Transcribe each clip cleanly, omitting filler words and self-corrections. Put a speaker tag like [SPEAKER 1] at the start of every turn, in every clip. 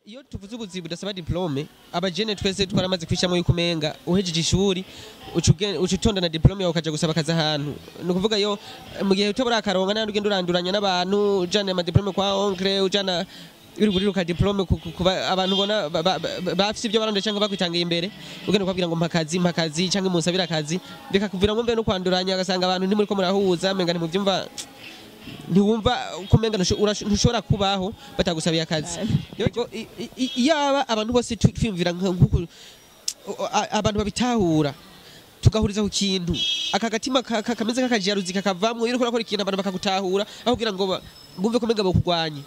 [SPEAKER 1] Iyo tuvuze ubuzi budasaba diplôme, abajene twese twaramaze kwishamo yuko umenga uhejeje ishuri uca utonda na diplôme yawe ukaja gusaba akazi ahantu. Ni ukuvuga yo mu gihe utabura akaronka n'ahandi ugenda uranduranya n'abantu, ujana ama diplôme kwa oncle, ujana uri guriruka diplôme kuba abantu ubona bafise ibyo barondeye canke bakwitangiye imbere, ugenda ukababwira ngo mpa akazi, mpa akazi canke munsabire akazi, bikakuviramwo mbere no kwanduranya, ugasanga abantu ntimuriko murahuza, umenga ntimuvyumva, ntiwumva kumenga ntushobora kubaho batagusabiye akazi. Yego, iyaba abantu bose twiyumvira nk'uku abantu babitahura, tugahuriza ku kintu, aka gatima kameze nk'akajaruzi kakavamwo. Iyo uriko urakora ikintu abantu bakagutahura, aho kugira ngo bumve ko umenga bokugwanya,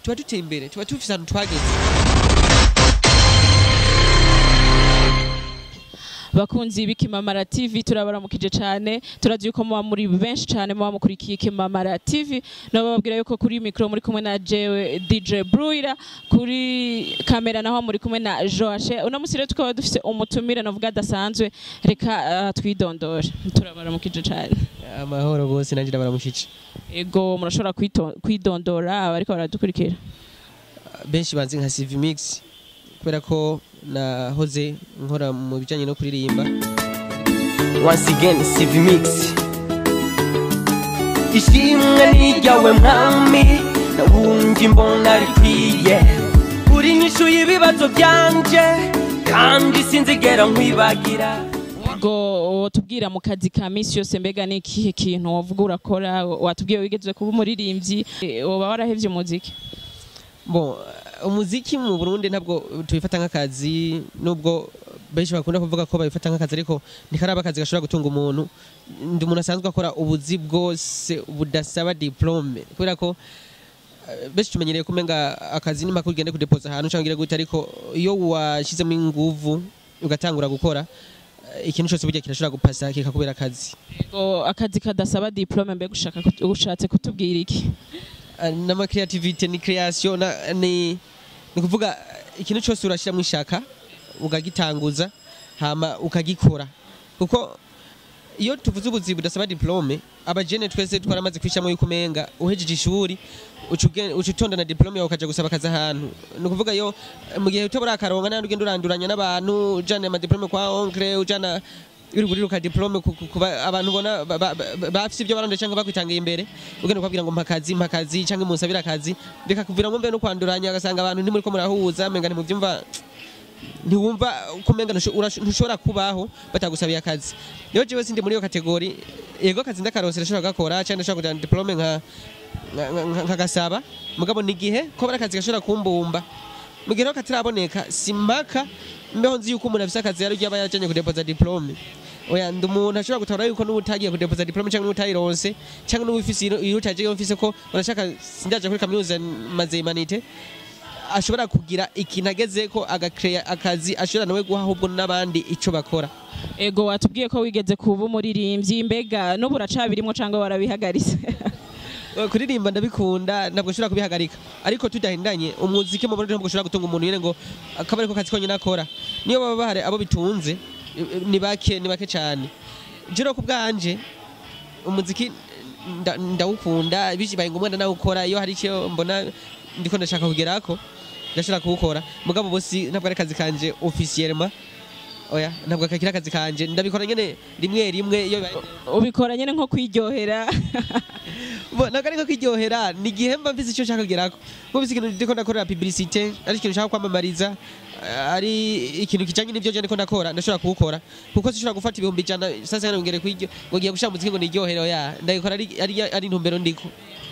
[SPEAKER 1] tuba duteye imbere, tuba dufise ahantu twageze.
[SPEAKER 2] Bakunzi b'Ikimamara TV, turabaramukije cyane. Turazi yuko muba muri benshi cyane, muba mukurikiye Ikimamara TV. Nabababwira yuko kuri micro muri kumwe na jewe DJ Bruira, kuri kamera naho muri kumwe na Joashe. Uno musi rero tukaba dufise umutumire navuga adasanzwe. Reka twidondore. Turabaramukije cyane.
[SPEAKER 1] Amahoro gose, nanjye ndabaramukije.
[SPEAKER 2] Ego, murashobora kwidondora abariko baradukurikira?
[SPEAKER 1] Benshi banzi nka CV Mix kubera ko nahoze nkora mu bijanye no kuririmba.
[SPEAKER 3] Once again, CV Mix. Ishimwe ni ryawe mwami, nawundi mbona rikwiye. Uri inyishu y'ibibazo byanje, kandi sinzigera nkwibagira.
[SPEAKER 2] Ego, tubwira mu kazi ka misi yose, mbega ni ikihe kintu wavuga urakora? Watubwiye wigeze kuba umuririmbyi, woba warahevye umuziki?
[SPEAKER 1] Bon, umuziki mu Burundi ntabwo tubifata nk'akazi, nubwo benshi bakunda kuvuga ko babifata nk'akazi, ariko ntikaraba akazi gashobora gutunga umuntu. Ndi umuntu asanzwe akora ubuzi bwose budasaba diplôme, kubera ko benshi tumenyereye kumenga akazi ni mpaka ugende kudepoza ahantu cyangwa ugire gute, ariko iyo washyizemo inguvu ugatangura gukora, ikintu cyose burya kirashobora gupasa kikakubera akazi.
[SPEAKER 2] Ego, akazi kadasaba diplôme, mbega ushaka ushatse kutubwira iki?
[SPEAKER 1] N'ama creativity ni creation na, ni kuvuga ikintu cyose urashyiramo ishaka ukagitanguza hama ukagikora, kuko iyo tuvuze ubuzi budasaba diplôme, abajene twese twaramaze kwishamo yuko umenga uhejeje ishuri uca utonda na diplôme yawe ukaja gusaba akazi ahantu. Ni ukuvuga yo mu gihe utabura akaronka n'ahandi ugenda uranduranya n'abantu, ujana ama diplôme kwa oncle, ujana uri guriruka diplôme kuba abantu ubona bafise ibyo barondeye cyangwa bakwitangiye imbere, ugenda ukababwira ngo mpa akazi, mpa akazi canke munsabire akazi, bikakuviramwo mbere no kwanduranya, ugasanga abantu ntimuriko murahuza, umenga ntimuvyumva, ntiwumva kumenga ntushobora kubaho batagusabiye akazi. Rero jewe sindi muri iyo catégorie. Yego, akazi ndakarose, ndashobora kugakora cyangwa ndashobora kujana diplôme nkagasaba, mugabo ni igihe ko bari akazi gashobora kumbumba. Mu gihe rero kataraboneka, simpaka mbeho nzi yuko umuntu afise akazi yari aba yajanye kudepoza diplôme. Oya, ndi umuntu ashobora gutabara yuko n'ubutagiye kudepoza diplôme cyangwa n'ubutayironse cyangwa n'ubufise iyo utagiye mfise ko urashaka sindaje kuri kaminuza maze humanités, ashobora kugira ikintu ageze ko agakreya akazi ashobora nawe guha ahubwo n'abandi ico bakora.
[SPEAKER 2] Ego, watubwiye ko wigeze kuba umuririmbyi, mbega n'ubu uracabirimwo cyangwa warabihagaritse?
[SPEAKER 1] Kuririmba ndabikunda, ntabwo nshobora kubihagarika, ariko tudahindanye umuziki mu Burundi ntabwo ushobora gutunga umuntu nyene ngo akaba ariko kazi konyine akora. Niyo baba bahari abo bitunze, ni bake, ni bake cyane. Jero ku bwanje umuziki ndawukunda, bibaye ngombwa ndanawukora. Iyo hari icyo mbona ndiko ndashaka kugerako, ndashobora kuwukora, mugabo bosi ntabwo ari akazi kanje officiellement. Oya, ntabwo kakiri akazi kanje, ndabikora nyene rimwe rimwe iyo bibaye.
[SPEAKER 2] Ubikora nyene nko kwiryohera?
[SPEAKER 1] Ntabwo ari nko kwiryohera, ni igihe mba mfise icyo nshaka kugerako, mba mfise ikintu ndiko ndakorera publicité, ari ikintu nshaka kwamamariza, ari ikintu kijanye n'ivyo je ndiko ndakora, ndashobora kuwukora, kuko sinshobora gufata 100,000 sasa ngo ngere kwiryo ngo ngiye gushira muziki ngo niryohere. Oya, ndabikora ari intumbero ndiko,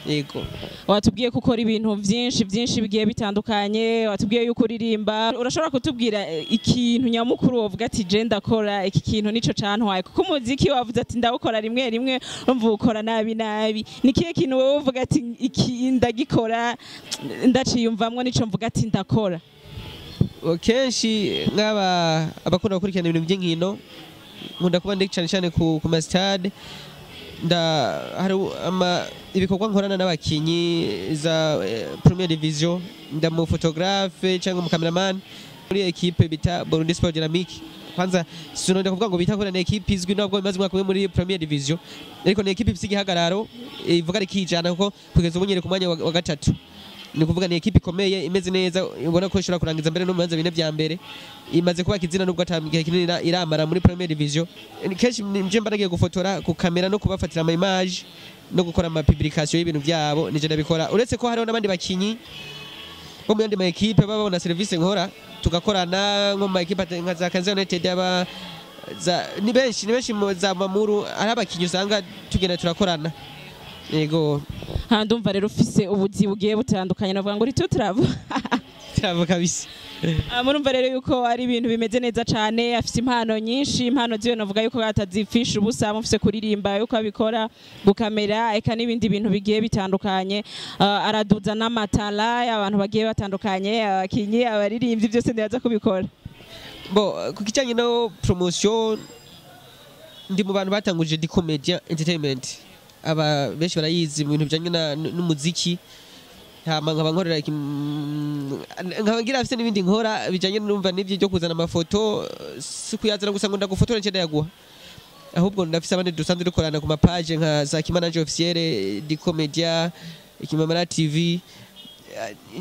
[SPEAKER 1] yego.
[SPEAKER 2] Watubwiye ko ukora ibintu byinshi byinshi bigiye bitandukanye, watubwiye yuko uririmba. Urashobora kutubwira ikintu nyamukuru wovuga ati je ndakora iki kintu nico cantwaye? Kuko umuziki wavuze ati ndawukora rimwe rimwe, umva ukora nabi nabi. Ni kihe kintu wowe uvuga ati iki ndagikora ndaciyumvamwo, nico mvuga ati ndakora?
[SPEAKER 1] Kenshi nk'aba abakunda gukurikirana ibintu by'inkino, nkunda kuba ndi cyane cyane ku ma stade, nda hari ama ibikorwa nkorana n'abakinyi za première division, ndamu photographe cyangwa mu cameraman muri équipe bita Burundi Sport Dynamique. Kwanza sinonda kuvuga ngo bita kubera ni équipe izwi, nubwo imaze umwaka umwe muri première division, ariko ni équipe ifise igihagararo, ivuga rikijana, kuko kugeza ubu nyere ku mwanya wa gatatu. Ni ukuvuga ni ekipe ikomeye, imeze neza, ubona ko ishobora kurangiza mbere no mu bibanza bine vya mbere. Imaze kubaka izina nubwo ata gihe kinini iramara muri Première Division. Kenshi nje mba nagiye gufotora ku kamera no kubafatira ama image no gukora ama publication y'ibintu byabo, nije ndabikora, uretse ko hariho n'abandi bakinyi bo mu yandi ma ekipe baba babona service nkora, tugakorana, nko mu ma ekipe nka za Kansas United, aba za, ni benshi mu za Mamuru, ari abakinyi usanga tugenda turakorana, yego.
[SPEAKER 2] Ha, ndumva rero ufise ubuzi bugiye butandukanye, navuga ngo uri tuturavu.
[SPEAKER 1] Turavo kabisa.
[SPEAKER 2] Ah, murumva rero yuko ari ibintu bimeze neza cyane. Afise impano nyinshi, impano ziwe navuga yuko atazipfisha ubusa. Mufise kuririmba yuko abikora, gukamera, eka n'ibindi bintu bigiye bitandukanye. Ah, araduza n'amatara y'abantu bagiye batandukanye, abakinyi, abaririmbyi, byose ndaza kubikora.
[SPEAKER 1] Bo, ku kijyanye no promotion, ndi mu bantu batanguje Di Comedian Entertainment, aba benshi barayizi mu bintu bijyanye n'umuziki. Hama nkaba nkorera nkaba ngira afise n'ibindi nkora bijyanye n'umva n'ibyo byo kuzana amafoto. Si kuyazana gusa ngo ndagufotora nce ndayaguha, ahubwo ndafise abandi dusanzwe dukorana ku mapaje nka za Kimananje Officiel, Di Comedia, Ikimamara TV.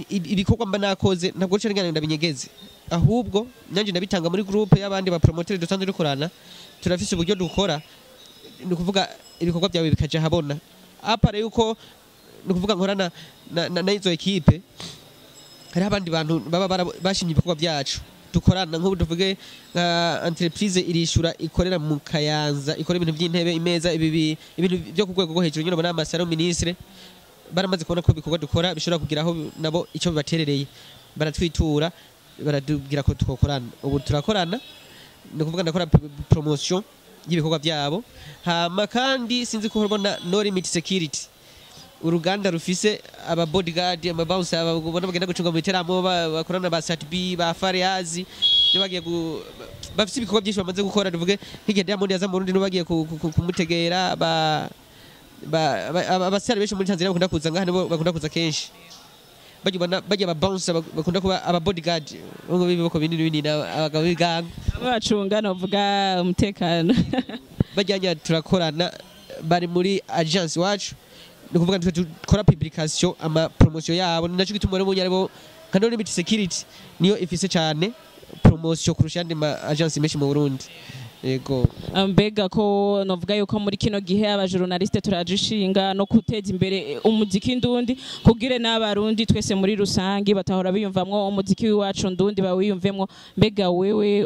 [SPEAKER 1] Ibikorwa mba nakoze ntabwo nca ngana ndabinyegeze, ahubwo nanjye ndabitanga muri groupe y'abandi ba promoteur dusanzwe dukorana. Turafise uburyo dukora, ni ukuvuga ibikorwa byawe bikaja habona. À part yuko ni ukuvuga nkorana na izo ekipe, hariho abandi bantu baba bashimye ibikorwa byacu dukorana. Nk'ubu tuvuge nka entreprise irishura ikorera mu Kayanza, ikora ibintu by'intebe, imeza, ibintu byo ku rwego rwo hejuru nyine, ubona amasaro ministre, baramaze kubona ko ibikorwa dukora bishobora kugira aho nabo icyo bibaterereye, baratwitura, baratubwira ko twokorana. Ubu turakorana, ni ukuvuga ndakora promotion y'ibikorwa byabo. Hama kandi sinzi ko ubona No Limit Security, uruganda rufise aba bodyguard, ama bouncer ubona bagenda gucunga mu biteramo, bakorana ba Sat B, ba Fariazi, niyo bagiye bafise ibikorwa byinshi bamaze gukora. Tuvuge nk'igihe Diamond yaza mu Burundi, nibo bagiye kumutegera. Abasitari benshi muri Tanzania bakunda kuza ngaha, nibo bakunda kuza kenshi. Bajya ubona bajya aba bouncer bakunda kuba aba bodyguard bo b'ibiboko binini binini, abagabo b'ibigango.
[SPEAKER 2] Bamwe bacunga novuga umutekano.
[SPEAKER 1] Bajyanye turakorana, bari muri agence iwacu, ni ukuvuga twe dukora publication, ama promotion yabo. Ni naco gituma rero aribo nka No Limit Security niyo ifise cyane promotion kurusha andi ma agence menshi mu Burundi, yego.
[SPEAKER 2] Mbega ko novuga yuko muri kino gihe abajournaliste turajishinga no guteza imbere umuziki ndundi, kugira n'abarundi twese muri rusangi batahora biyumvamwo umuziki w'iwacu ndundi bawiyumvemwo, mbega wewe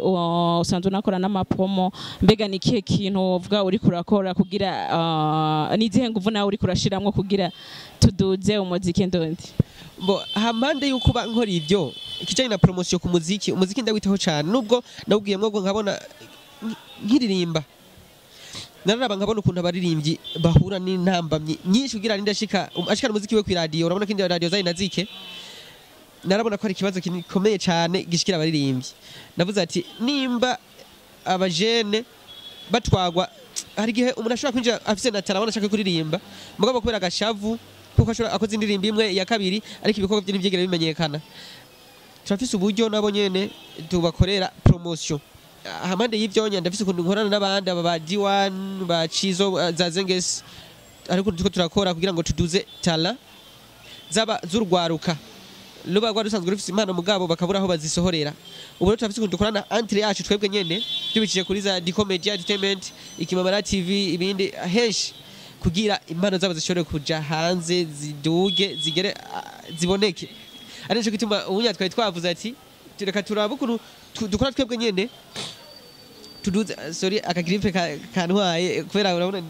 [SPEAKER 2] usanzwe unakora n'amapromo, mbega ni ikihe kintu uvuga uri kurakora kugira ni izihe nguvu nawe uri kurashiramwo kugira tuduze umuziki ndundi?
[SPEAKER 1] Bo, hampande yuko ba nkora ivyo ikijanye na promotion ku muziki, umuziki ndawitaho cyane, nubwo nawugiyemwo ngo nkabona nkiririmba, nararaba nkabona ukuntu abaririmbyi bahura n'intambamyi nyinshi kugira ninde ashika ashikana umuziki we kw'iradiyo. Urabona ko indi radiyo zari nazike, narabona ko ari ikibazo gikomeye cyane gishikira abaririmbyi. Navuze ati nimba abajene batwagwa, hari igihe umuntu ashobora kwinjira afise na talent, abona ashaka kuririmba, mugabo kubera agashavu kuko ashobora akoze indirimbo imwe, iya kabiri, ariko ibikorwa bye ntibyigere bimenyekana. Turafise uburyo nabo nyene tubakorera promotion. Hampande y'ivyo nyene, ndafise ukuntu nkorana n'abandi, aba ba D1, ba Chizo, za Zengesi, ariko turiko turakora kugira ngo tuduze talent zaba z'urwaruka ruba rwari rusanzwe rufise impano, mugabo bakabura aho bazisohorera. Ubu rero turafise ukuntu dukorana entre yacu twebwe nyene, tubicishije kuri za Dicomedia Entertainment, Ikimamara TV, ibindi henshi, kugira impano zabo zishobore kuja hanze, ziduge, zigere ziboneke. Ari nico gituma ubunya twari twavuze ati reka turabe ukuntu dukora twebwe nyene tuduze. Sorry, akagripe kantwaye kubera urabona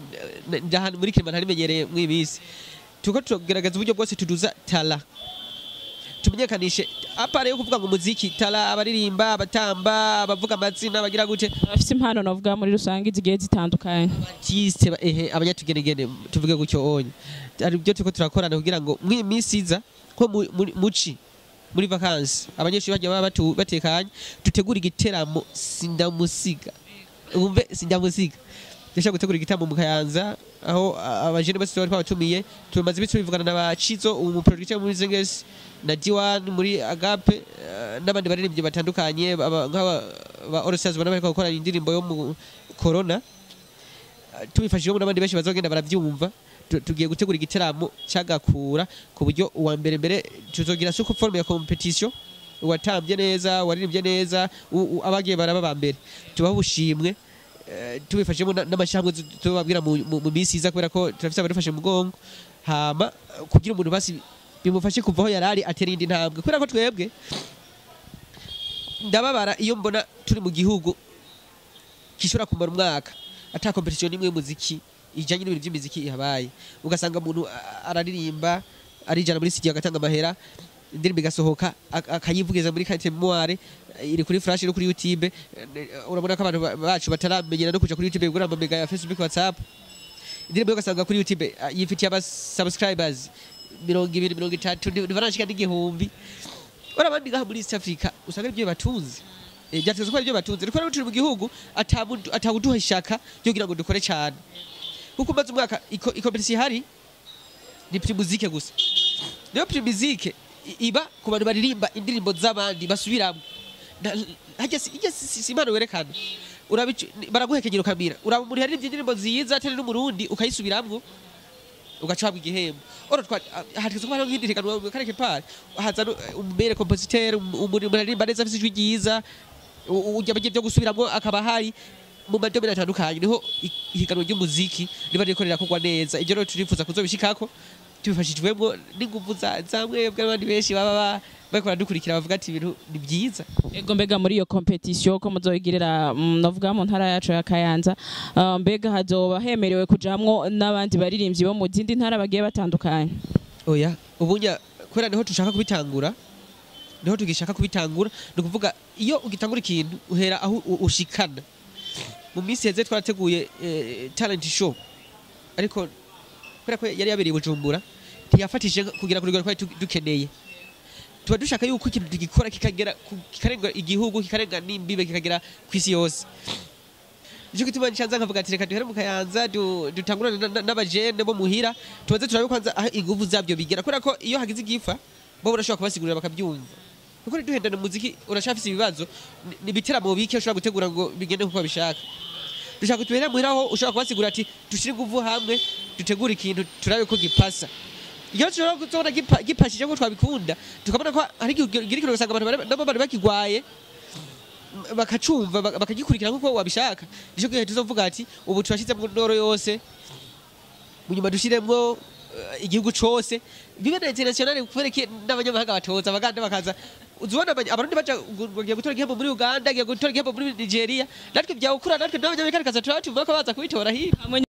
[SPEAKER 1] ndahantu muri climat ntarimenyereye mw'ibisi. Tuko tugerageza uburyo bwose tuduza talent, tumenyekanishe, à part yo kuvuga ngo umuziki, talent, abaririmba, abatamba, abavuga amazina, bagira gute.
[SPEAKER 2] Abafise impano novuga muri rusangi zigiye zitandukanye.
[SPEAKER 1] Artiste ehe, abanyatugenegene tuvuge gutyo onye, ari byo turiko turakorana kugira ngo mw'iyi minsi iza, nko muci muri vacances, abanyeshuri bajya baba batekanye, dutegura igiteramo sindamusiga. Wumve sindamusiga, dushaka gutegura igitaramo mu Kayanza aho abajene bose bari twabatumiye. Tumaze iminsi tubivugana na ba Chizo, umu producteur muri Zengesi, na D1 muri Agape, n'abandi baririmbyi batandukanye, nk'aba ba All Stars bana bariko gukora indirimbo yo mu Corona, tubifashijwemo n'abandi benshi bazogenda baravyumva. Tugiye gutegura igiteramo cyagakura ku buryo uwa mbere mbere tuzogira sous forme ya compétition, uwatambye neza, waririmbye neza, abagiye baraba ba mbere tubaha ubushimwe, tubifashemo n'amashyirahamwe tubabwira mu minsi iza, kubera ko turafise abadufashe mu mugongo. Hama kugira umuntu basi bimufashe kuva aho yarari atera indi ntambwe, kubera ko twebwe ndababara iyo mbona turi mu gihugu gishobora kumara umwaka ata compétition n'imwe y'umuziki ijanye n'ibintu by'imiziki ihabaye, ugasanga umuntu araririmba, arijana muri studio, agatanga amahera, indirimbo igasohoka, akayivugiza muri carte mémoire iri kuri flash no kuri YouTube. Urabona ko abantu bacu bataramenyera no kuja kuri YouTube kugura amamega ya Facebook, WhatsApp. Indirimbo ugasanga kuri YouTube yifitiye aba subscribers 20, 30, ntibarashika n'igihumbi. Ora abandi ngaha muri East Africa usanga ari byo batunze. Byateze ko ari byo batunze, ariko rero turi mu gihugu atawuduha ishaka ryo kugira ngo dukore cyane, kuko umaze umwaka i compétition ihari ni Primusic gusa. Niyo Primusic iba ku bantu baririmba indirimbo z'abandi basubiramwo. Harya si impano werekana. Baraguhekenya ukamira, uraba umuntu yaririmbye indirimbo nziza atari n'umurundi, ukayisubiramwo, ugaca uhabwa igihembo. Oro twa hategetswe kuba hariho nk'irindi higanwa kareke pari haza umubere compositeur, umuntu aririmba neza afise ijwi ryiza, ujya byo gusubiramwo akaba hari mu ma domaines atandukanye, niho ihiganwa ry'umuziki riba ririko rirakorwa neza. Ibyo rero turifuza kuzobishikako tubifashijwemwo n'inguvu za mwebwe n'abandi benshi baba bariko baradukurikira bavuga ati ibintu ni byiza.
[SPEAKER 2] Ego, mbega muri iyo compétition ko muzoyigirira, novuga mu ntara yacu ya Kayanza, mbega hazoba hemerewe kujamwo n'abandi baririmbyi bo mu zindi ntara bagiye batandukanye?
[SPEAKER 1] Oya, ubunya kubera niho tushaka kubitangura, niho tugishaka kubitangura. Ni ukuvuga iyo ugitangura ikintu uhera aho ushikana. Mu minsi heze twarateguye talent show, ariko kubera ko yari yabereye i Bujumbura ntiyafatije kugira ku rugero twari dukeneye. Tuba dushaka yuko ikintu tugikora kikagera kikarenga igihugu, kikarenga n'imbibe, kikagera ku isi yose. Nico gituma nshanza nkavuga ati reka duhere mu Kayanza, dutangurane n'abajene bo muhira, tubanze turabe kwanza aho inguvu zabyo bigera, kubera ko iyo hagize igifa bo barashobora kubasigurira bakabyumva, kuko ntiduhendane, umuziki uracafise ibibazo. Ni ibiteramo bike ushobora gutegura ngo bigende nkuko babishaka. Dushaka tuhere muhira aho ushobora kubasigurira ati dushire inguvu hamwe, dutegure ikintu, turabe ko gipasa. Iyo dushobora kuzobona gipashije nkuko twabikunda, tukabona ko hari igihe ugira ikintu ugasanga abantu nabo bari bakigwaye, bakacumva, bakagikurikira nkuko wabishaka, nico gihe tuzovuga ati ubu turashizemwo nord yose, mu nyuma dushiremwo igihugu cose, bibe na international, kubera iki n'abanyamahanga batoza, abaganda bakaza. Uzubona abarundi baja bagiye gutora igihembo muri Uganda, bagiye gutora igihembo muri Nigeria, natwe byawukura, natwe n'abanyamerika tukaza turabatuma ko baza kubitora hino.
[SPEAKER 2] Hamwe.